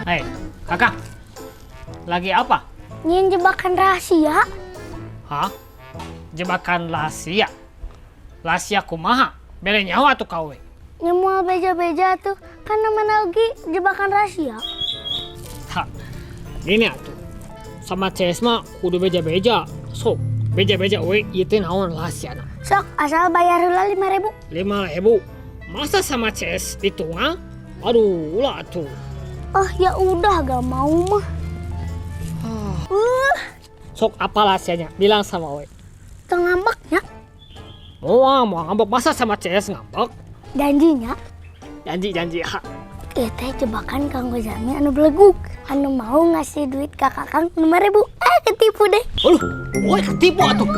Hei, kakak. Lagi apa? Nyieun jebakan rahasia. Hah? Jebakan rahasia? Rahasia kumaha? Bere nyawa tuh kawe. Nya moal beja-beja tuh, kan namanya lagi jebakan rahasia. Ha, gini atuh. Sama CS mah kudu beja-beja. Sok, beja-beja we, ieu teh naon rahasiana? Sok, asal bayar heula 5.000. 5.000. Masa sama CS ditungang? Aduh, ulah atuh. Oh, ya udah gak mau mah. Sok apa rahasianya? Bilang sama we. Teu ngambeknya. Moal, moal ngambek. Masa sama CS ngambek? Janjinya. Janji, janji. Ha. Ieu teh jebakan kanggo jalmi anu belegug. Anu mau ngasih duit ka kakang 5.000. Eh, ketipu deh. Aduh, woi ketipu atuh.